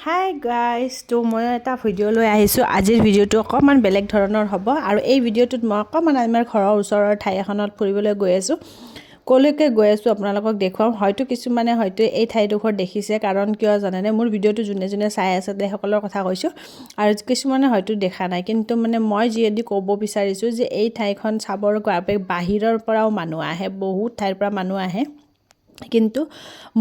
Hi guys, তো মই এটা ভিডিঅ' লৈ আহিছোঁ। আজিৰ ভিডিঅ'টো অকণমান বেলেগ ধৰণৰ হ'ব আৰু এই ভিডিঅ'টোত মই অকণমান আমাৰ ঘৰৰ ওচৰৰ ঠাই এখনত ফুৰিবলৈ গৈ আছোঁ। ক'লৈকে গৈ আছোঁ আপোনালোকক দেখুৱাম। হয়তো কিছুমানে হয়তো এই ঠাইডোখৰ দেখিছে। কাৰণ কিয় জানেনে? মোৰ ভিডিঅ'টো যোনে যোনে চাই আছে, সেইসকলৰ কথা কৈছোঁ আৰু কিছুমানে হয়তো দেখা নাই। কিন্তু মানে মই যিহেতু ক'ব বিচাৰিছোঁ যে এই ঠাইখন চাবৰ বাবে বাহিৰৰ পৰাও মানুহ আহে, বহুত ঠাইৰ পৰা মানুহ আহে। কিন্তু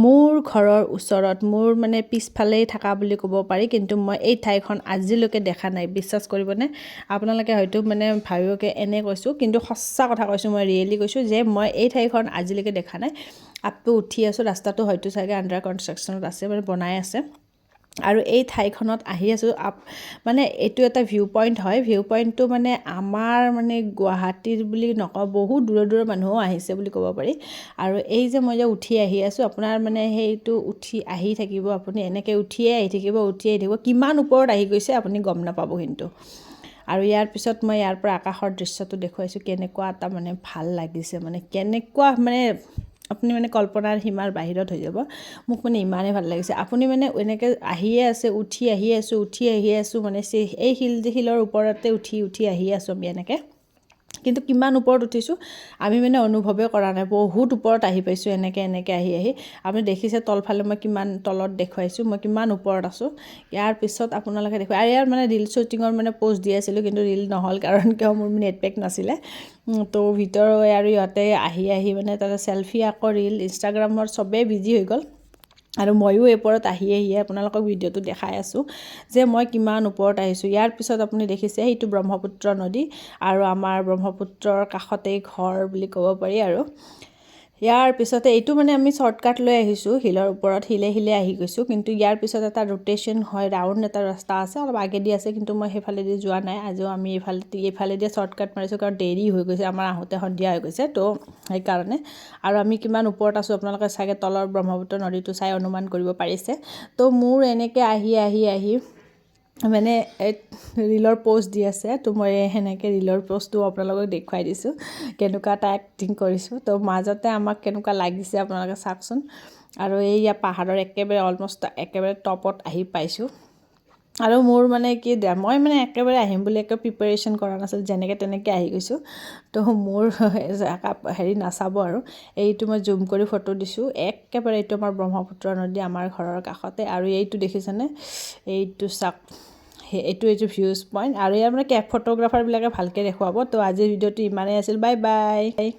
মোৰ ঘৰৰ ওচৰত, মোৰ মানে পিছফালেই থকা বুলি ক'ব পাৰি, কিন্তু মই এই ঠাইখন আজিলৈকে দেখা নাই। বিশ্বাস কৰিবনে আপোনালোকে? হয়তো মানে ভাবিবকে এনে কৈছোঁ, কিন্তু সঁচা কথা কৈছোঁ, মই ৰিয়েলি কৈছোঁ যে মই এই ঠাইখন আজিলৈকে দেখা নাই। আপটো উঠি আছোঁ, ৰাস্তাটো হয়তো চাগে আণ্ডাৰ কনষ্ট্ৰাকশ্যনত আছে, মানে বনাই আছে। আৰু এই ঠাইখনত আহি আছোঁ আপ, মানে এইটো এটা ভিউ পইণ্ট হয়। ভিউ পইণ্টটো মানে আমাৰ মানে গুৱাহাটীৰ বুলি নকওঁ, বহুত দূৰৰ দূৰৰ মানুহো আহিছে বুলি ক'ব পাৰি। আৰু এই যে মই যে উঠি আহি আছোঁ, আপোনাৰ মানে সেইটো উঠি আহি থাকিব, আপুনি এনেকৈ উঠিয়ে আহি থাকিব, উঠি আহি থাকিব, কিমান ওপৰত আহি গৈছে আপুনি গম নাপাব কিন্তু। আৰু ইয়াৰ পিছত মই ইয়াৰ পৰা আকাশৰ দৃশ্যটো দেখুৱাইছোঁ, কেনেকুৱা এটা মানে ভাল লাগিছে, মানে কেনেকুৱা মানে আপুনি মানে কল্পনাৰ সীমাৰ বাহিৰত হৈ যাব। মোক মানে ইমানেই ভাল লাগিছে। আপুনি মানে এনেকৈ আহিয়ে আছে, উঠি আহি আছোঁ, উঠি আহি আছোঁ, মানে এই শিল যে শিলৰ ওপৰতে উঠি উঠি আহি আছোঁ আমি এনেকৈ। কিন্তু কিমান ওপৰত উঠিছোঁ আমি মানে অনুভৱেই কৰা নাই। বহুত ওপৰত আহি পাইছোঁ এনেকৈ এনেকৈ আহি আহি। আপুনি দেখিছে তলফালে মই কিমান তলত দেখুৱাইছোঁ, মই কিমান ওপৰত আছোঁ। ইয়াৰ পিছত আপোনালোকে দেখুৱাই আৰু ইয়াৰ মানে ৰিল শ্বুটিঙৰ মানে প'ষ্ট দি আছিলোঁ, কিন্তু ৰিল নহ'ল, কাৰণ কিয় মোৰ নেট পেক নাছিলে। তো ভিতৰৰ আৰু ইহঁতে আহি আহি মানে তাতে চেলফি, আকৌ ৰিল, ইনষ্টাগ্ৰামৰ চবেই বিজি হৈ গ'ল। আৰু ময়ো ওপৰত আহি আহি আপোনালোকক ভিডিঅ'টো দেখাই আছোঁ যে মই কিমান ওপৰত আহিছোঁ। ইয়াৰ পিছত আপুনি দেখিছে সেইটো ব্ৰহ্মপুত্ৰ নদী আৰু আমাৰ ব্ৰহ্মপুত্ৰৰ কাষতেই ঘৰ বুলি ক'ব পাৰি। আৰু ইয়াৰ পিছতে এইটো মানে আমি শ্বৰ্টকাট লৈ আহিছোঁ, শিলৰ ওপৰত শিলে শিলে আহি গৈছোঁ। কিন্তু ইয়াৰ পিছত এটা ৰোটেশ্যন হয়, ৰাউণ্ড এটা ৰাস্তা আছে, অলপ আগেদি আছে, কিন্তু মই সেইফালেদি যোৱা নাই। আজিও আমি এইফালেদি শ্বৰ্টকাট মাৰিছোঁ, কাৰণ দেৰি হৈ গৈছে আমাৰ আহোঁতে, সন্ধিয়া হৈ গৈছে, তো সেইকাৰণে। আৰু আমি কিমান ওপৰত আছোঁ আপোনালোকে চাগে তলৰ ব্ৰহ্মপুত্ৰ নদীটো চাই অনুমান কৰিব পাৰিছে। তো মোৰ এনেকৈ আহি আহি আহি মানে ৰিলৰ প'ষ্ট দি আছে, তো মই সেনেকৈ ৰিলৰ প'ষ্টটো আপোনালোকক দেখুৱাই দিছোঁ, কেনেকুৱা এটা এক্টিং কৰিছোঁ। তো মাজতে আমাক কেনেকুৱা লাগিছে আপোনালোকে চাওকচোন। আৰু এইয়া পাহাৰৰ একেবাৰে অলমষ্ট একেবাৰে টপত আহি পাইছোঁ। আৰু মোৰ মানে কি, মই মানে একেবাৰে আহিম বুলি একে প্ৰিপেৰেশ্যন কৰা নাছিল, যেনেকৈ তেনেকৈ আহি গৈছোঁ। তো মোৰ হেৰি নাচাব। আৰু এইটো মই জুম কৰি ফটো দিছোঁ। একেবাৰে এইটো আমাৰ ব্ৰহ্মপুত্ৰ নদী, আমাৰ ঘৰৰ কাষতে। আৰু এইটো দেখিছেনে? এইটো চাওক, এইটো ভিউজ পইণ্ট। আৰু ইয়াৰ মানে কেব ফটোগ্ৰাফাৰবিলাকে ভালকৈ দেখুৱাব। তো আজিৰ ভিডিঅ'টো ইমানেই আছিল। Bye bye.